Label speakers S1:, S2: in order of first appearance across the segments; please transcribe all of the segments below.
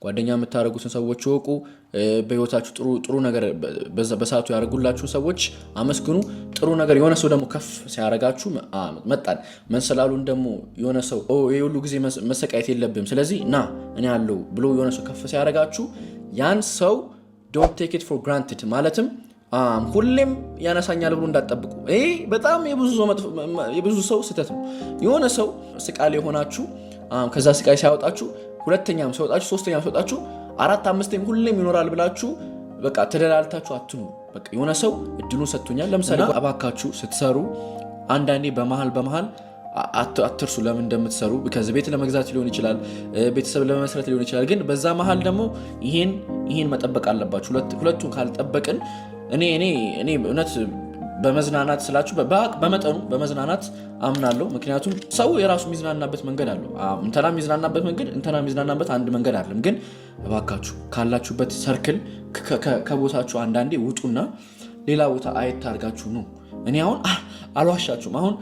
S1: ጓደኛ የምታደርጉትን ሰዎች እወቁ። በህይወታችሁ ጥሩ ጥሩ ነገር በሰዓቱ ያደርጉላችሁን ሰዎች አመስግኑ። ጥሩ ነገር የሆነ ሰው ደግሞ ከፍ ሲያደርጋችሁ መጣን መንሰላሉን ደግሞ የሆነ ሰው ይሄ ሁሉ ጊዜ መሰቃየት የለብህም፣ ስለዚህ ና እኔ አለሁ ብሎ የሆነ ሰው ከፍ ሲያደርጋችሁ ያን ሰው don't take it for granted፣ ማለትም ሁሌም ያነሳኛል ብሎ እንዳትጠብቁ። ይሄ በጣም የብዙ ሰው ስህተት ነው። የሆነ ሰው ስቃይ ላይ ሆናችሁ ከዛ ስቃይ ሲያወጣችሁ፣ ሁለተኛም ሲያወጣችሁ፣ ሶስተኛም ሲያወጣችሁ፣ አራት አምስተኛም ሁሌም ይኖራል ብላችሁ በቃ ተደላልታችሁ አትኑሩ። በቃ የሆነ ሰው እድሉን ሰጥቶኛል። ለምሳሌ እባካችሁ ስትሰሩ አንዳንዴ በመሀል በመሀል አትርሱ ለምን እንደምትሰሩ። ከዚህ ቤት ለመግዛት ሊሆን ይችላል፣ ቤተሰብ ለመመስረት ሊሆን ይችላል። ግን በዛ መሀል ደግሞ ይሄን ይሄን መጠበቅ አለባችሁ። ሁለቱን ካልጠበቅን እኔ እውነት በመዝናናት ስላችሁ በመጠኑ በመዝናናት አምናለሁ። ምክንያቱም ሰው የራሱ የሚዝናናበት መንገድ አለው። እንትና የሚዝናናበት መንገድ እንትና የሚዝናናበት አንድ መንገድ አይደለም። ግን እባካችሁ ካላችሁበት circle፣ ከቦታችሁ አንዳንዴ ውጡና ሌላ ቦታ አየት አድርጋችሁ ነው። እኔ አሁን አልዋሻችሁም። አሁን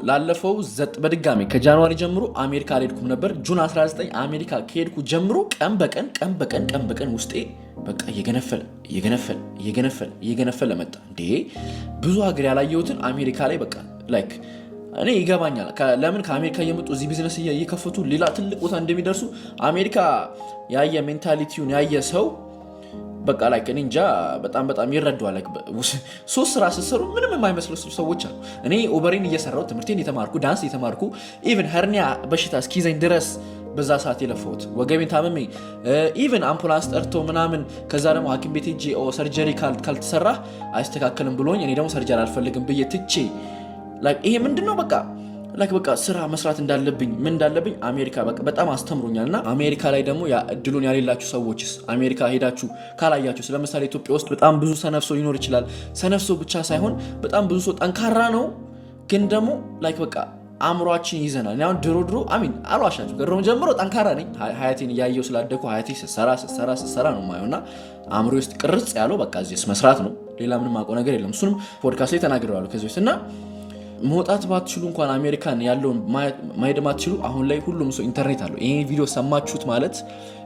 S1: ላለፈው በድጋሚ ከ January ጀምሮ አሜሪካ አልሄድኩም ነበር። June 19 አሜሪካ ከሄድኩ ጀምሮ ቀን በቀን፣ ቀን በቀን፣ ቀን በቀን ውስጤ በቃ እየገነፈለ፣ እየገነፈለ፣ እየገነፈለ፣ እየገነፈለ መጣ። እንዴ፣ ብዙ ሀገር ያላየሁትን አሜሪካ ላይ በቃ like እኔ ይገባኛል ለምን ከአሜሪካ እየመጡ እዚህ ቢዝነስ እየከፈቱ ሌላ ትልቅ ቦታ እንደሚደርሱ። አሜሪካ ያየ፣ mentality ውን ያየ ሰው በቃ like እኔ እንጃ፣ በጣም በጣም ይረዳዋል። ሶስት ስራ ስትሰሩ ምንም የማይመስሉ ሰዎች አሉ። እኔ Uber ኤን እየሰራሁ፣ ትምህርቴን እየተማርኩ፣ ዳንስ እየተማርኩ፣ even hernia በሽታ እስኪይዘኝ ድረስ በዛ ሰዓት የለፋሁት፣ ወገቤን ታምሜ even አምቡላንስ ጠርቶ ምናምን፣ ከዛ ደግሞ ሐኪም ቤት ሄጄ surgery ካልተሰራ አይስተካከልም ብሎኝ እኔ ደግሞ surgery አልፈልግም ብዬ ትቼ፣ ይሄ ምንድን ነው፣ በቃ like በቃ ስራ መስራት እንዳለብኝ፣ ምን እንዳለብኝ አሜሪካ በቃ በጣም አስተምሮኛል። እና አሜሪካ ላይ ደግሞ እድሉን ያሌላችሁ ሰዎችስ፣ አሜሪካ ሄዳችሁ ካላያችሁ፣ ለምሳሌ ኢትዮጵያ ውስጥ በጣም ብዙ ሰነፍ ሰው ሊኖር ይችላል። ሰነፍ ሰው ብቻ ሳይሆን በጣም ብዙ ሰው ጠንካራ ነው፣ ግን ደግሞ like በቃ አእምሯችን ይዘናል። አሁን ድሮ ድሮ፣ I mean አልዋሻችሁ፣ ከድሮም ጀምሮ ጠንካራ ነኝ። ሀያቴን እያየው ስላደኩ ሀያቴ ስትሰራ፣ ስትሰራ፣ ስትሰራ ነው የማየው እና አእምሮ ውስጥ ቅርጽ ያለው በቃ እዚህ መስራት ነው። ሌላ ምንም አውቀው ነገር የለም። እሱንም ፖድካስት ላይ ተናግሬዋለሁ ከዚህ በፊት። እና መውጣት ባትችሉ እንኳን፣ አሜሪካን ያለውን ማሄድ ባትችሉ፣ አሁን ላይ ሁሉም ሰው ኢንተርኔት አለው። ይህን ቪዲዮ ሰማችሁት ማለት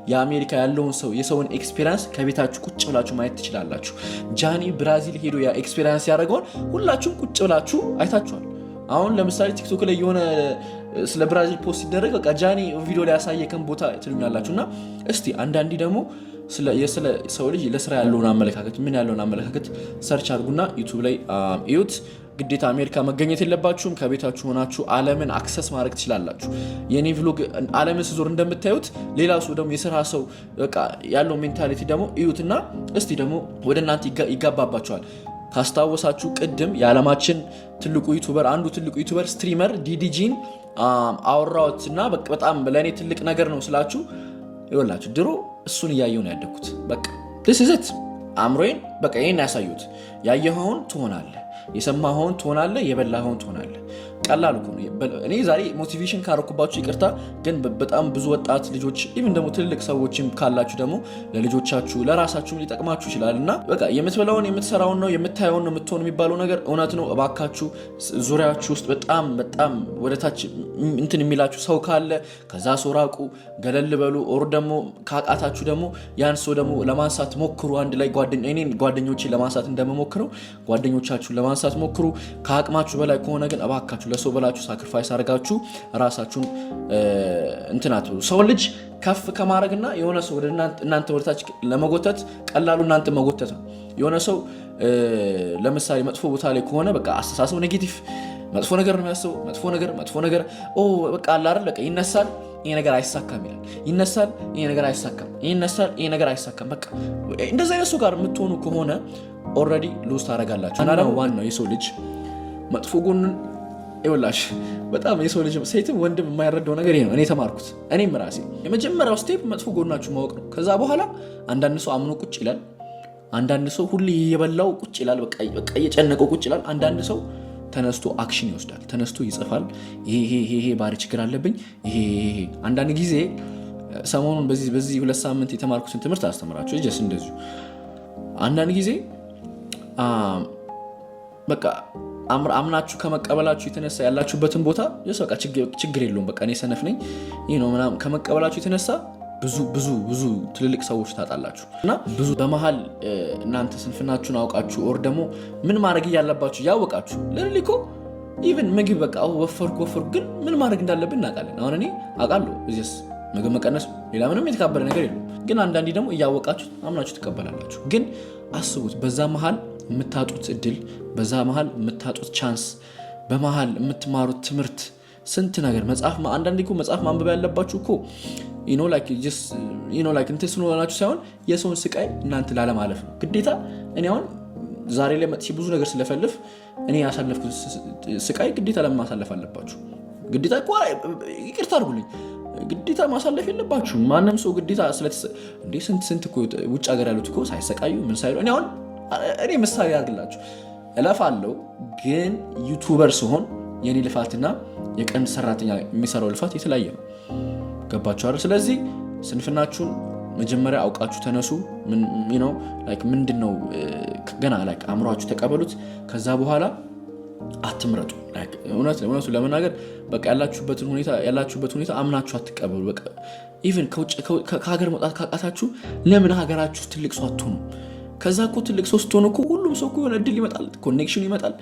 S1: የአሜሪካ ያለውን ሰው የሰውን experience ከቤታችሁ ቁጭ ብላችሁ ማየት ትችላላችሁ። ጃኒ ብራዚል ሄዶ ያ experience ያደረገውን ሁላችሁም ቁጭ ብላችሁ አይታችኋል። አሁን ለምሳሌ ቲክቶክ ላይ የሆነ ስለ ብራዚል post ሲደረግ በቃ ጃኒ ቪዲዮ ላይ ያሳየከን ቦታ ትሉኛላችሁ። እና እስቲ አንዳንዴ ደግሞ ስለ ሰው ልጅ ለስራ ያለውን አመለካከት፣ ምን ያለውን አመለካከት search አድርጉና ዩቱብ ላይ እዩት። ግዴታ አሜሪካ መገኘት የለባችሁም። ከቤታችሁ ሆናችሁ ዓለምን access ማድረግ ትችላላችሁ። የኔ vlog ዓለምን ስዞር እንደምታዩት ሌላ ሰው ደግሞ የስራ ሰው በቃ ያለው mentality ደግሞ እዩትና እስቲ ደግሞ ወደ እናንተ ይጋባባችኋል። ካስታወሳችሁ ቅድም የዓለማችን ትልቁ YouTuber፣ አንዱ ትልቁ YouTuber streamer ዲዲጂን አወራሁት እና በጣም ለእኔ ትልቅ ነገር ነው ስላችሁ ይወላችሁ ድሮ እሱን እያየሁ ነው ያደግኩት። በቃ this is it። አእምሮዬን በቃ ይሄን ያሳዩት። ያየኸውን ትሆናለህ፣ የሰማኸውን ትሆናለህ፣ የበላኸውን ትሆናለህ። ቀላል እኮ ነው። እኔ ዛሬ motivation ካረኩባችሁ ይቅርታ፣ ግን በጣም ብዙ ወጣት ልጆች፣ even ደግሞ ትልልቅ ሰዎችም ካላችሁ ደግሞ ለልጆቻችሁ ለራሳችሁም ሊጠቅማችሁ ይችላል። እና በቃ የምትበላውን፣ የምትሰራውን ነው፣ የምታየውን ነው የምትሆን የሚባለው ነገር እውነት ነው። እባካችሁ ዙሪያችሁ ውስጥ በጣም በጣም ወደታች እንትን የሚላችሁ ሰው ካለ ከዛ ሰው ራቁ፣ ገለል በሉ። Or ደግሞ ካቃታችሁ ደግሞ ያን ሰው ደግሞ ለማንሳት ሞክሩ። አንድ ላይ እኔን ጓደኞቼን ለማንሳት እንደምሞክረው ጓደኞቻችሁን ለማንሳት ሞክሩ። ከአቅማችሁ በላይ ከሆነ ግን እባካችሁ ለሰው ብላችሁ sacrifice አድርጋችሁ ራሳችሁን እንትን አትበሉ። ሰው ልጅ ከፍ ከማድረግና የሆነ ሰው ወደ እናንተ ወደታች ለመጎተት ቀላሉ እናንተ መጎተት ነው። የሆነ ሰው ለምሳሌ መጥፎ ቦታ ላይ ከሆነ በቃ አስተሳሰቡ negative፣ መጥፎ ነገር ነው የሚያስበው። መጥፎ ነገር፣ መጥፎ ነገር፣ በቃ አለ አይደል፣ በቃ ይነሳል፣ ይሄ ነገር አይሳካም ይላል። ይነሳል፣ ይሄ ነገር አይሳካም፣ ይነሳል፣ ይሄ ነገር አይሳካም። በቃ እንደዚህ አይነት ሰው ጋር የምትሆኑ ከሆነ already lose ታደርጋላችሁ። እና ደግሞ ዋናው የሰው ልጅ መጥፎ ጎኑን ይኸውላችሁ፣ በጣም የሰው ልጅ ሴትም ወንድም የማይረዳው ነገር ይሄ ነው። እኔ የተማርኩት እኔም ራሴ የመጀመሪያው step መጥፎ ጎናችሁ ማወቅ ነው። ከዛ በኋላ አንዳንድ ሰው አምኖ ቁጭ ይላል። አንዳንድ ሰው ሁሌ እየበላው ቁጭ ይላል። በቃ እየጨነቀው ቁጭ ይላል። አንዳንድ ሰው ተነስቶ action ይወስዳል። ተነስቶ ይጽፋል። ይሄ ይሄ ይሄ ባህሪ ችግር አለብኝ። ይሄ ይሄ አንዳንድ ጊዜ ሰሞኑን በዚህ 2 ሳምንት የተማርኩትን ትምህርት አስተምራችሁ just እንደዚሁ አንዳንድ ጊዜ በቃ አምናችሁ ከመቀበላችሁ የተነሳ ያላችሁበትን ቦታ በቃ ችግር የለውም፣ በቃ እኔ ሰነፍ ነኝ፣ ይህ ነው ምናምን ከመቀበላችሁ የተነሳ ብዙ ብዙ ብዙ ትልልቅ ሰዎች ታጣላችሁ። እና ብዙ በመሀል እናንተ ስንፍናችሁን አውቃችሁ or ደግሞ ምን ማድረግ እያለባችሁ እያወቃችሁ፣ literally እኮ even ምግብ በቃ ወፈርኩ ወፈርኩ፣ ግን ምን ማድረግ እንዳለብን እናውቃለን። አሁን እኔ አውቃለሁ እዚስ ምግብ መቀነስ፣ ሌላ ምንም የተካበደ ነገር የለም። ግን አንዳንዴ ደግሞ እያወቃችሁ አምናችሁ ትቀበላላችሁ። ግን አስቡት፣ በዛ መሀል የምታጡት እድል፣ በዛ መሀል የምታጡት chance፣ በመሀል የምትማሩት ትምህርት፣ ስንት ነገር። መጽሐፍ፣ አንዳንዴ እኮ መጽሐፍ ማንበብ ያለባችሁ እኮ like እንትን ስለሆናችሁ ሳይሆን የሰውን ስቃይ እናንተ ላለማለፍ ነው ግዴታ። እኔ አሁን ዛሬ ላይ መጥቼ ብዙ ነገር ስለፈልፍ እኔ ያሳለፍኩት ስቃይ ግዴታ ለምን ማሳለፍ አለባችሁ? ግዴታ እኮ፣ ይቅርታ አድርጉልኝ፣ ግዴታ ማሳለፍ የለባችሁ። ማንም ሰው ግዴታ እንዴ፣ ስንት ስንት እኮ ውጭ ሀገር ያሉት እኮ ሳይሰቃዩ ምን ሳይሉ። እኔ አሁን እኔ ምሳሌ አድርግላችሁ፣ እለፋለሁ፣ ግን YouTuber ስሆን የኔ ልፋትና የቀን ሰራተኛ የሚሰራው ልፋት የተለያየ ነው። ገባችሁ አይደል? ስለዚህ ስንፍናችሁን መጀመሪያ አውቃችሁ ተነሱ። ምንድን ነው ገና like አእምሯችሁ ተቀበሉት። ከዛ በኋላ አትምረጡ። እውነቱ ለመናገር በቃ ያላችሁበት ሁኔታ አምናችሁ አትቀበሉ። በቃ even ከሀገር መውጣት ካቃታችሁ ለምን ሀገራችሁ ትልቅ ሰው አትሆኑ? ከዛ እኮ ትልቅ ሰው ስትሆኑ እኮ ሁሉም ሰው እኮ የሆነ እድል ይመጣል፣ connection ይመጣል።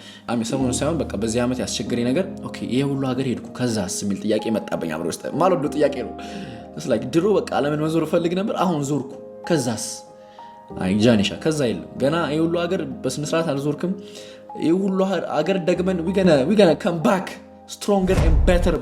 S1: ሰሞኑን ሳይሆን በቃ በዚህ ዓመት ያስቸገረኝ ነገር okay ይሄ ሁሉ ሀገር ሄድኩ ከዛስ የሚል ጥያቄ መጣበኝ። አብሮ ውስጥ ማልወደው ጥያቄ ነው። ድሮ በቃ ዓለምን መዞር እፈልግ ነበር። አሁን ዞርኩ፣ ከዛስ? አይ ጃኒሻ፣ ከዛ የለም፣ ገና ይህ ሁሉ ሀገር በስነስርዓት አልዞርክም። ይህ ሁሉ ሀገር ደግመን we gonna come back stronger and better.